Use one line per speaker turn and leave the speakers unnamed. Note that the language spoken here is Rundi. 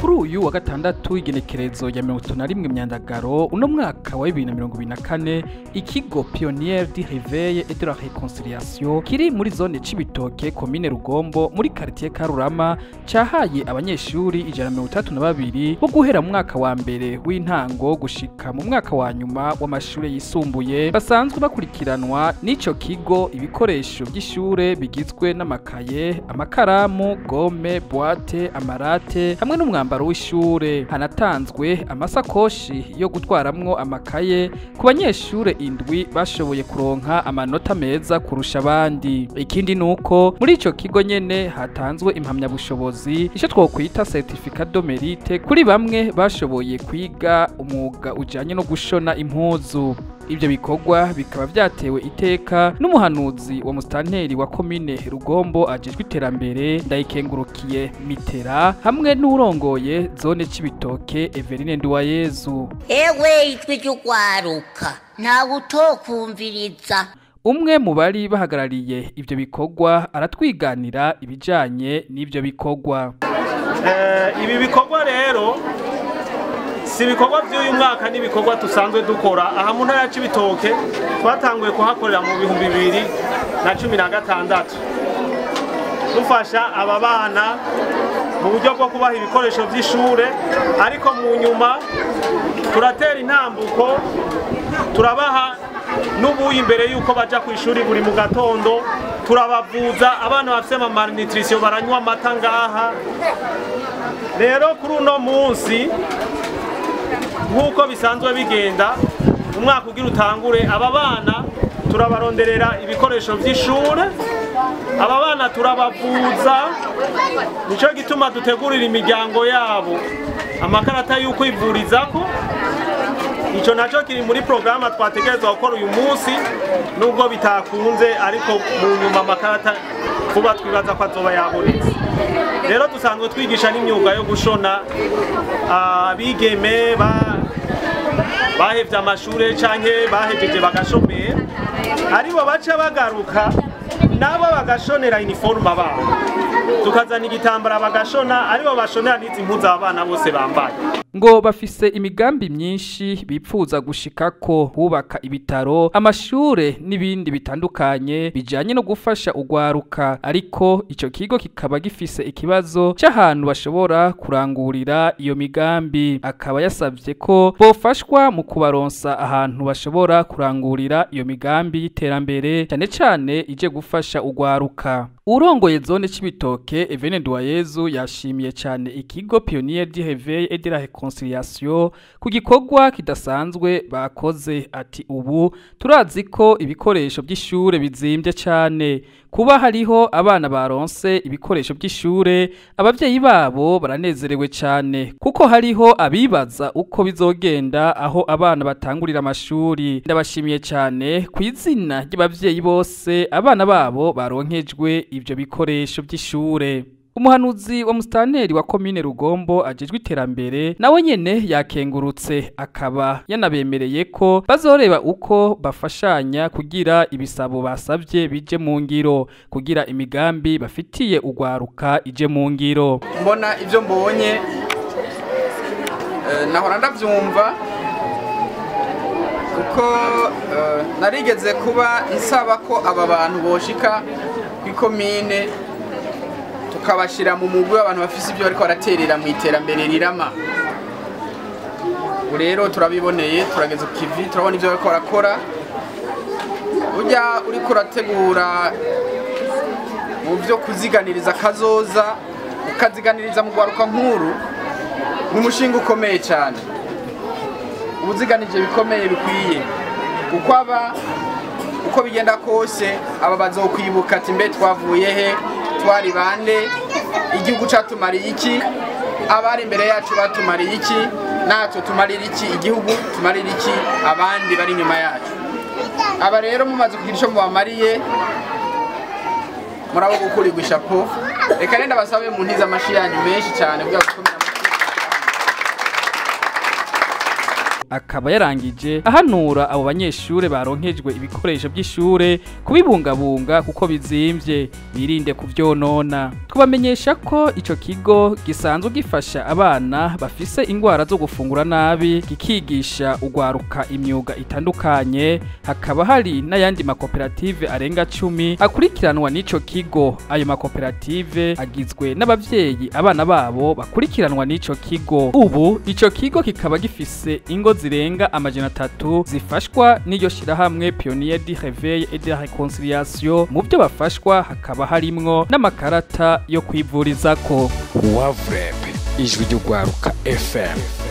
Kuri uyu wa gatandatu, igenekerezo ya 31 Myandagaro uno mwaka wa 2024, ikigo Pionnier du Réveil et de la Réconciliation kiri muri zone Cibitoke, komine Rugombo, muri quartier Karurama, cahaye abanyeshuri 132 bo guhera mu mwaka wa mbere w'intango gushika mu mwaka wa nyuma w'amashure yisumbuye basanzwe bakurikiranwa n'ico kigo ibikoresho by'ishure bigizwe n'amakaye, amakaramu, gomme, boîte, amarate hamwe n'umwambaro w'ishure. Hanatanzwe amasakoshi yo gutwaramwo amakaye ku banyeshure 7 bashoboye kuronka amanota meza kurusha abandi. Ikindi nuko muri ico kigo nyene hatanzwe impamyabushobozi, ico twokwita certificat de mérite, kuri bamwe bashoboye kwiga umwuga ujanye no gushona impuzu. Ibyo bikorwa bikaba byatewe iteka n'umuhanuzi wa mustanteri wa komine Rugombo ajejwe iterambere, Ndayikengurukiye Mitera, hamwe n'urongoye zone Cibitoke, Everine Nduwayezu.
Ewe, ijwi ry'ugwaruka, ntawe utokumviriza.
Umwe mu bari bahagarariye ibyo bikorwa aratwiganira ibijanye n'ibyo bikorwa.
Ibi bikorwa rero si ibikorwa by'uyu mwaka, ni ibikorwa dusanzwe dukora aha mu ntara ya Cibitoke. Twatanguye kuhakorera mu 2016, dufasha aba bana mu buryo bwo kubaha ibikoresho by'ishure, ariko mu nyuma turatera intambuko, turabaha n'ubuyi imbere y'uko baja ku ishuri buri mu gatondo, turabavuza abana bafise ama malnutrition, baranywa amata ngaha. Rero kuri uno munsi, nk'uko bisanzwe bigenda umwaka ugira utangure, aba bana turabaronderera ibikoresho by'ishure, aba bana turabavuza. Nico gituma dutegurira imiryango yabo amakarata y'ukwivurizako. Ico naco kiri muri porogaramu twategerezwa gukora uyu munsi, nubwo bitakunze, ariko mu nyuma amakarata vuba twibaza ko azoba yabonetse. Rero dusanzwe twigisha n'imyuga yo gushona abigeme bahevye amashure canke bahejeje bagashomera, aribo baca bagaruka nabo bagashonera uniforme abana, tukazana igitambara bagashona, aribo bashonera n'izi mpuzu abana bose bambaye.
Ngo bafise imigambi myinshi bipfuza gushikako: kubaka ibitaro, amashure n'ibindi bitandukanye bijanye no gufasha ugwaruka, ariko ico kigo kikaba gifise ikibazo c'ahantu bashobora kurangurira iyo migambi. Akaba yasavye ko bofashwa mu kubaronsa ahantu bashobora kurangurira iyo migambi y'iterambere, cane cane ije gufasha ugwaruka. Urongoye zone Cibitoke, Evene Nduwayezu, yashimiye cyane ikigo Pionnier du Réveil et de la Réconciliation ku gikorwa kidasanzwe bakoze. Ati: "Ubu turazi ko ibikoresho by'ishure bizimbye cyane. Kuba hariho abana baronse ibikoresho by'ishure, abavyeyi babo baranezerewe cyane, kuko hariho abibaza uko bizogenda aho abana batangurira amashuri. Ndabashimiye cyane ku izina ry'abavyeyi bose abana babo baronkejwe ivyo bikoresho by'ishure." Umuhanuzi wa mustanteri wa komine Rugombo ajejwe iterambere nawe nyene yakengurutse, akaba yanabemereye ko bazoreba uko bafashanya kugira ibisabo basavye bije mu ngiro, kugira imigambi bafitiye ugwaruka ije mu ngiro.
Mbona ibyo mbonye, nahora ndabyumva, kuko narigeze kuba nsaba ko aba bantu boshika kw'ikomine, tukabashyira mu mugwi w'abantu bafise ibyo bariko baraterera mu iterambere rirama. Ubu rero turabiboneye, turageze ku kivi, turabona ibyo bariko barakora. Burya uriko urategura mu byo kuziganiriza akazoza, ukaziganiriza mu rwaruka nkuru, ni umushinga ukomeye cyane, ubuziganije bikomeye bikwiye, kuko aba uko bigenda kose aba bazokwibuka ati: "Mbe twavuye he? Twari bande? Igihugu catumariye iki? Abari imbere yacu batumariye iki? Natwe tumarira iki igihugu? Tumarira iki abandi bari inyuma yacu?" Aba rero mumaze kugira ico mubamariye, murabo gukurirwa ishapo. Reka rero ndabasabe mu ntiza amashi yanyu menshi cyane kugira ngo dukomere amashyi.
Akaba yarangije ahanura abo banyeshure baronkejwe ibikoresho by'ishure kubibungabunga kuko bizimvye, birinde kuvyonona. Twabamenyesha ko ico kigo gisanzwe gifasha abana bafise ingwara zo gufungura nabi, kikigisha ugwaruka imyuga itandukanye. Hakaba hari n'ayandi makoperative arenga 10 akurikiranwa n'ico kigo. Ayo makoperative agizwe n'abavyeyi abana babo bakurikiranwa n'ico kigo. Ubu ico kigo kikaba gifise ingo zirenga 300 zifashwa n'iryo shirahamwe Pionnier du Réveil et de la Réconciliation. Mu byo bafashwa hakaba harimwo n'amakarata yo kwivurizako.
Wavurep, Ijwi ry'Urwaruka FM.